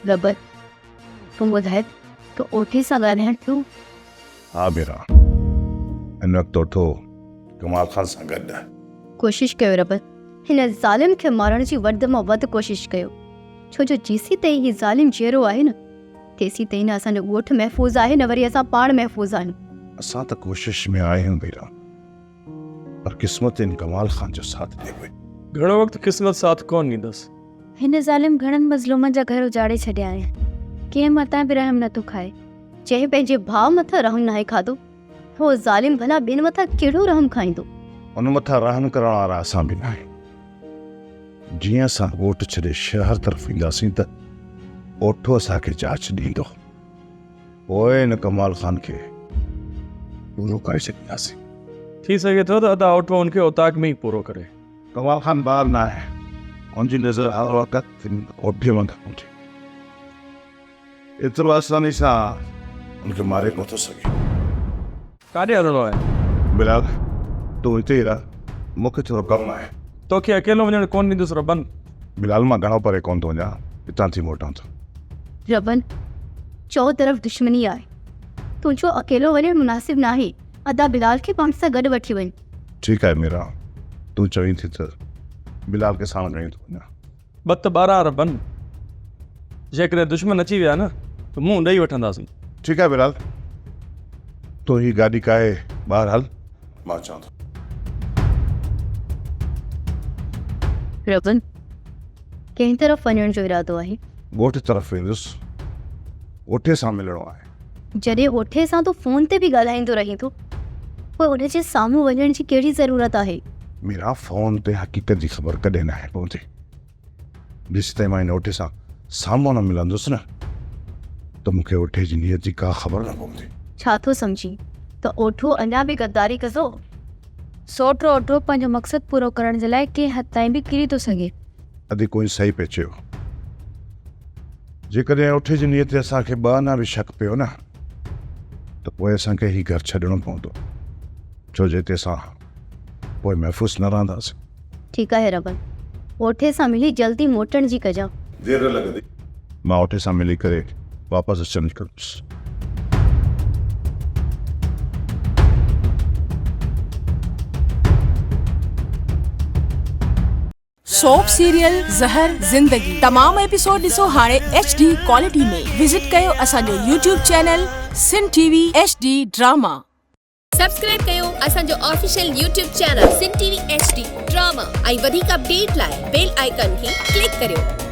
Rubber, تون ٻڌاء ته اوٺي سان ڳالهائڻ ٿيو؟ ها ميران، هن وقت اوٺو ڪمال خان سان گڏ آهي. ڪوشش ڪيو ربر، هن ظالم کي مارڻ جي وڌ مان وڌ ڪوشش ڪيو، ڇو جو جيسيتائين هي ظالم جيئرو آهي نه، تيسيتائين نه اسان جو ڳوٺ محفوظ آهي نه وري اسان پاڻ محفوظ آهيون. اسان ته ڪوشش ۾ آهيون ميران، پر قسمت ان ڪمال خان جو ساٿ ڏئي پئي. گهڻو وقت قسمت ساٿ ڪونه ڏيندس. هن ظالم گهڻن مظلومن جا گهر اجاڙي ڇڏيا آهن. ڪنهن مٿان به رحم نٿو کائي. جنهن پنهنجي ڀاء مٿان رحم ناهي کاڌو، اهو ظالم ڀلا ٻين مٿان ڪهڙو رحم کائيندو؟ ان مٿان رحم ڪرڻ وارا اسان به ناهيون. جيئن اسان ڳوٺ ڇڏي شهر طرف اينداسين ته اوٺو اسان کي جاچ ڏيندو. پوء ان ڪمال خان کي پورو ڪري ڇڏينداسين. ٿي سگهي ٿو ته ادا اوٺو ان کي اوطاق ۾ ئي پورو ڪري. ڪمال خان ٻار ناهي. ان جي نظر هر وقت اوٺي مٿان هوندي. ايترو آساني سان ان کي ماري ڪونه ٿو سگهي. ڪاڏي هلڻو آهي؟ بلال، تون هتي ئي رهه، مون کي ٿورو ڪم آهي. توکي اڪيلو وڃڻ ڪونه ڏيندس ربن. بلال، مان گهڻو پري ڪونه ٿو وڃان، هتان ٿي موٽان ٿو. ربن، چؤطرف دشمني آهي. تنهنجو اڪيلو وڃڻ مناسب ناهي. ادا بلال کي پاڻ سان گڏ وٺي وڃ. ٺيڪ آهي ميران، تون چوين ٿي ته بلال کي ساڻ کڻي ٿو وڃان. ٻه ته 12 ربن، جيڪڏهن دشمن اچي ويا نه ته منهن ڏئي وٺنداسين. ٺيڪ آهي بلال، تون هي گاڏي ڪاهي ٻاهر هل، مان اچان ٿو. ربن، ڪنهن طرف وڃڻ جو ارادو آهي؟ ڳوٺ طرف ويندس، اوٺي سان ملڻو آهي. جڏهن اوٺي سان تون فون تي به ڳالهائيندو رهين ٿو، پوء ان جي سامهون وڃڻ جي ڪهڙي ضرورت آهي؟ ميران، فون تي حقيقت جي خبر ڪڏهن ناهي پوندي. جيسيتائين مان هن اوٺي سان سامهون نه ملندس نه ته مون کي اوٺي جي نيت جي ڪا خبر نه پوندي. ڇا ٿو سمجهين ته اوٺو اڃا به غداري ڪندو؟ سوٽ اوٺو پنهنجو مقصد پورو ڪرڻ جي لاء ڪنهن حد تائين به ڪري ٿو سگهي. ادي ڪوئي صحيح پئي چيو. جيڪڏهن اوٺي جي نيت تي اسان کي ٻه آنا به شڪ پيو نه ته پوء اسان کي هي گهر ڇڏڻو پوندو، ڇو جو هتي اسان پوء محفوظ نه رهنداسين. ٺيڪ آهي ربن، اوٺي سان ملي جلدي موٽڻ جي ڪجان. دير نه لڳندي. مان اوٺي سان ملي ڪري واپس اچڻ جي ڪندس. سوپ سيريل زهر زندگي تمام ايپيسوڊ ڏسو هاڻي ايڇ ڊي ڪوالٽي ۾ وزٽ ڪيو اسان جو YouTube channel Sindh T V H D drama. Subscribe ڪيو اسان جو official YouTube channel Sindh T V H D drama ۽ وڌيڪ اپڊيٽ لاء بيل آئيڪان کي ڪلڪ ڪريو.